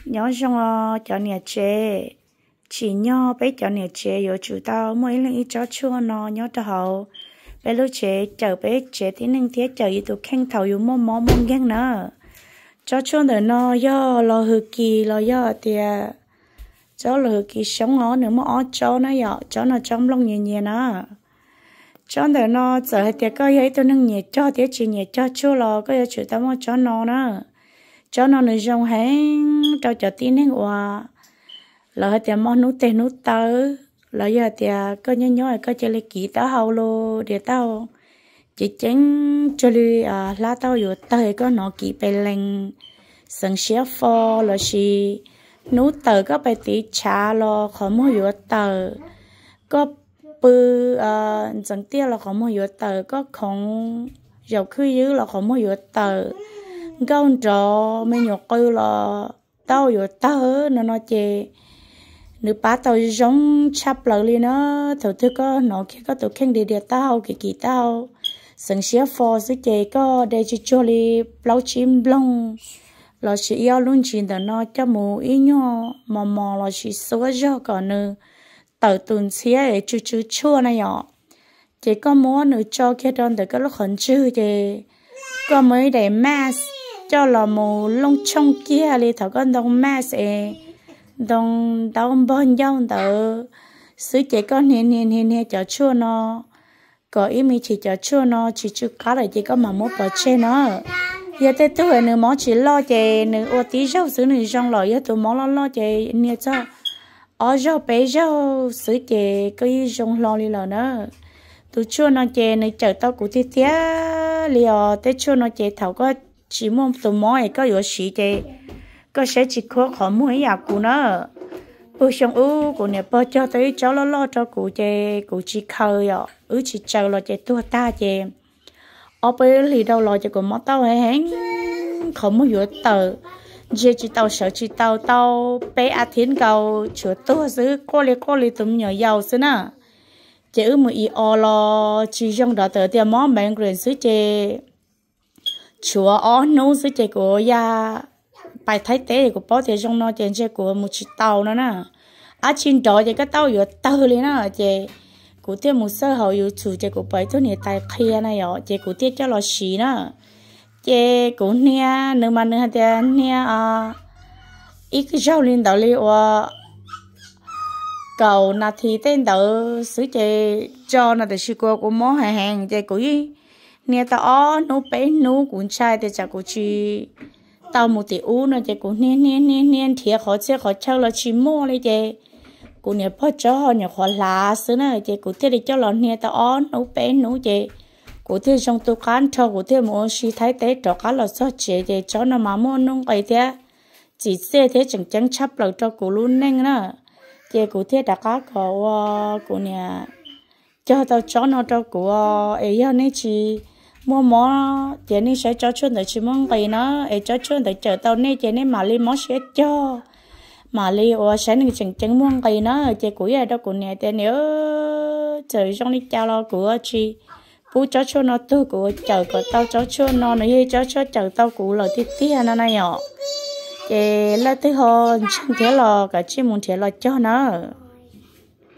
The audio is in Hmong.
Nyob zoo os cov niam tsev. Tsim nyog peb cov niam tsev yuav tsum tau muaj ib leeg ib tsob tshuaj no nyob rau hauv peb lub tsev, cawm peb tsev tib neeg thiab cawm yus tus kheej thaum yus muaj mob muaj nkeeg na. Tsob tshuaj ntawm no yog los hws kis los yog tias tsob los hws kis xyoob os, nws muaj ob tsob na yom, tsob no tsob nplooj nyias nyias na. Tsob ntawm no txawm hais tias koj yog ib tug neeg nyiam cog thiab tsis nyiam cog tshuaj los koj yuav tsum tau muaj tsob no na. Tsob no nws zoo heev rau cov tib neeg uas lawv hais tias mob hnub tes hnub taw, los yog tias koj nyob nyob koj cia li kiv taub hau los dias taub hau ceev ceev cuag li hlab taub hau yuav tawg, koj hnov kiv pes lees, xeev siab fo, lossis hnub tawm koj pes tiv tshav los qhov muag yuav tawm, koj pw ntxeev tiaj los qhov muag yuav tawm, koj khoov zaum khwj ywb los qhov muag yuav tawm, nkauj nrov me nyuam qw los taub hau yuav tawg no no ces nws pab tau zoo tshaj plaws li na. Thaum twg koj hnov kiag koj tus kheej dias dias taub hau kiv kiv taub hau xeev siab fo xwb ces koj de tsuag tsuag li plaub tsib nplooj lossis ib ob lub ntsis ntawm no coj mus ib nyuag mos mos lossis xuab zog kom nws tawm tus ntxhiab es tsw tsw tshuaj na yom. Ces koj muab nws tso kiag rau ntawm koj lub qhov ntswg ces koj muab ib daim mask coj los mus looj tshooj kiag li thaum koj ntoo mask es ntoo ntaub npog ncauj ntawd xwb ces koj hnia hnia hnia hnia cov tshuaj no kom ib me chim cov tshuaj no tsis tsw qab lawm ces koj mam muab pov tseg na. Yog tej tug nws mob tsis loj ces nws ua tib zaug xwb nws zoo los, yog tus mob loj loj ces hnia txog ob zaug peb zaug xwb ces koj yeej zoo hlo li lawm na. Tus tshuaj no ces nws cawm tau kuv tiag tiag li os. Tej tshuaj no ces thaum koj tsis muaj tus mob es koj yuav siv ces koj saib tsis khuab qhov muag ib yam kuv na. Puag xyoo ub kuv niam pog cog tau ib tsob loj loj rau kuv ces kuv tsis khaws yom, wb tsis tsaws los ces tuag tag ces ob peb hlis dhau los ces kuv mob taub hau heev, qhov muag yuav tawm, ntsia tsis tau sawv tsis tau, tau peb a thiv nkaus tshuav tuag xwb, quaj li quaj li tus me nyuam yaus xwb na. Ces wb mus ib o los tsis zoo, nrov tawm tias mob migraine xwb ces tshuav ob hnub xwb ces kuv ya pais Thaib teb, kuv paub tias zoo no ces ntshe kuv mus tsis tau no na. Ab tsi nrov ces koj taub hau yuav tawg li na. Ces kuv thiaj mus xawj hauv YouTube ces kuv pom ib tug niam tais qhia na yom, ces kuv thiaj coj los siv na. Ces kuv hnia, nws mas nws hais tias hnia ib zaug li ntawd li uas kaum nas this tej ntawd xwb ces tso no, tiam sis kuv, kuv mob heev heev ces kuv yeej hnia tau ob hnub peb hnub, kuv ntshai tias tsam kuv tsis tau mus tim ub no ces kuv hnia hnia hnia hnia nrhiav qhov txhia qhov chaw los tsis muaj li ces kuv niam pog tsob ho nyuam qhuav hlav xwb na, ces kuv thiaj li coj los hnia tau ob hnub peb hnub ces kuv thiaj zoo tu qab nrho, kuv thiaj mus ua si Thaib teb rov qab los txog tsev ces tsob no mas muaj nuj nqis thiab txim txiaj thiab tseem ceeb tshaj plaws rau kuv lub neej na. Ces kuv thiaj rov qab kom ua kuv niam cog tau tsob no rau kuv. Es yog nej tsis muaj mob ces nej saib tsob tshuaj ntawd tsis muaj nqis na, es tsob tshuaj ntawd cawm tau nej ces nej mam li mob siab cog, mam li ua saib nws tseem ceeb muaj nqis na. Ces kuv yeej hais rau kuv niam tias niam, txawm zoo li cas los kuv tsis pub tsob tshuaj no tuag, kuv ua cawm kom tau tsob tshuaj no, nws yog tsob tshuaj cawm tau kuv lawm tiag tiag no na yom. Ces leej twg ho ntseeg thiab los kav tsij mus nrhiav los cog na.